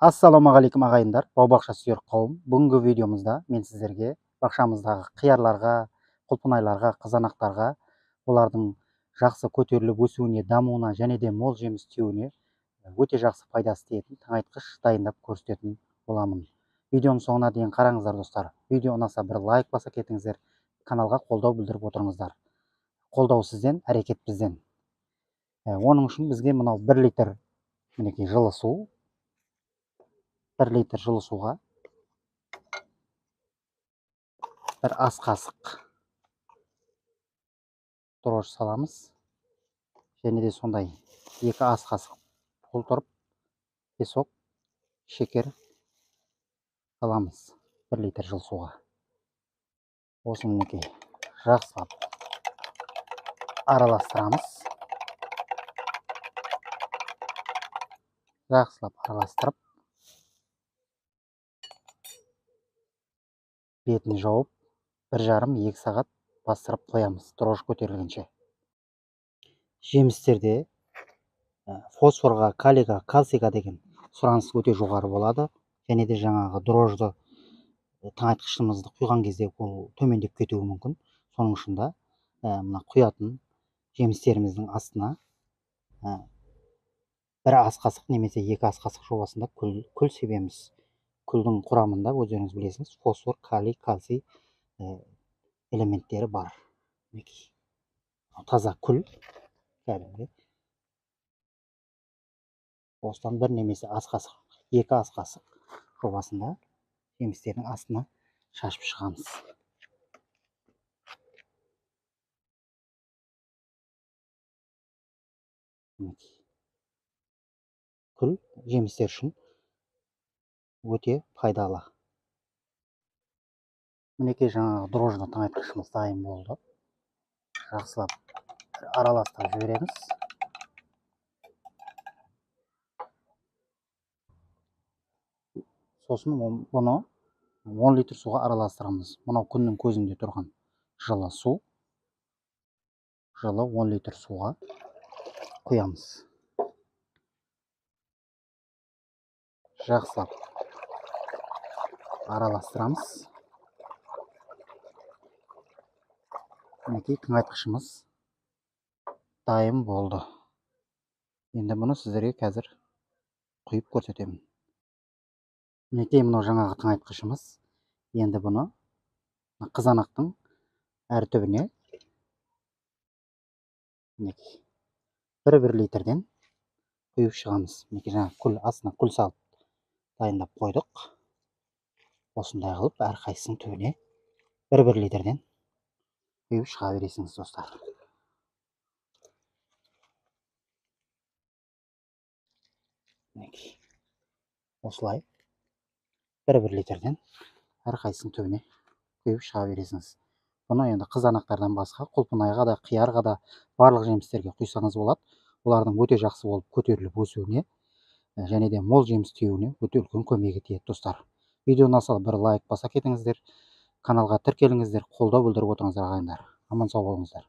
Ассалаумағалейкум ағайындар, бау-бақша сүйер қауым. Бүгінгі видеомызда мен сіздерге бақшамыздағы қиярларға, құлпынайларға, қызанақтарға, олардың жақсы көтеріліп өсуіне, дамуына және де мол жеміс тиюіне өте жақсы пайдасы тиетін тыңайтқыш дайындап көрсететін боламын. Видеоның соңына дейін қараңыздар достар. Видео ұнаса бір лайк баса кетіңіздер, каналға қолдау білдіріп отырыңыздар. Қолдау сізден, әрекет бізден. Оның үшін бізге мынау 1 литр мінекей жылы су, 1 литр жылы суға бір ас қасық дрожж саламыз. Және де сондай 2 ас қасық толтырып песок, шекер саламыз 1 литр жылы суға. Осыны мінекей жақсылап араластырамыз. Жақсылап араластырып бетін жауып 1,5-2 сағат бастырып қоямыз дрожж көтерілгенше. Жемістерде фосфорға, калийға, кальцийға деген сұраныс өте жоғары болады. Және де жаңағы дрожжды тыңайтқышымызды құйған кезде ол төмендеп кетуі мүмкін. Соның үшін де мына құятын жемістеріміздің астына 1 ас қасық немесе 2 ас қасық жобасында күл себеміз. Күлдің құрамында өздеріңіз білесіңіз фосфор, калий, кальций элементтері бар. Мінекей таза күл кәдімгі. Осыдан 1 немесе ас қасық, 2 ас қасық жобасында жемістердің астына шашып шығамыз. Мінекей күл жемістер үшін өте пайдалы. Мінекей жаңағы дрожжны тыңайтқышымыз дайын болды. Жақсылап араластырып жібереміз. Сосын бұны 10 литр суға араластырамыз. Мынау күннің көзінде тұрған жылы су. Жылы 10 литр суға құямыз. Жақсылап араластырамыз. Мінекей тыңайтқышымыз дайын болды. Енді бұны сіздерге қазір құйып көрсетемін. Мінекей мынау жаңағы тыңайтқышымыз. Енді бұны қызанақтың әр түбіне мінекей 1-1 литрден құйып шығамыз. Мінекей жаңағы күл, астына күл салып дайындап қойдық. Осындай қылып әрқайсысының түбіне 1-1 литрден құйып шыға бересіңіз достар. Мінекей осылай 1-1 литрден әрқайсысының түбіне құйып шыға бересіңіз. Бұны енді қызанақтардан басқа құлпынайға да, қиярға да, барлық жемістерге құйсаңыз болады. Олардың өте жақсы болып көтеріліп өсуіне және де мол жеміс тиюіне өте үлкен көмегі тиеді достар. Видео ұнаса бір лайк баса кетіңіздер, каналға тіркеліңіздер, қолдау білдіріп отырыңыздар ағайындар. Аман сау болыңыздар.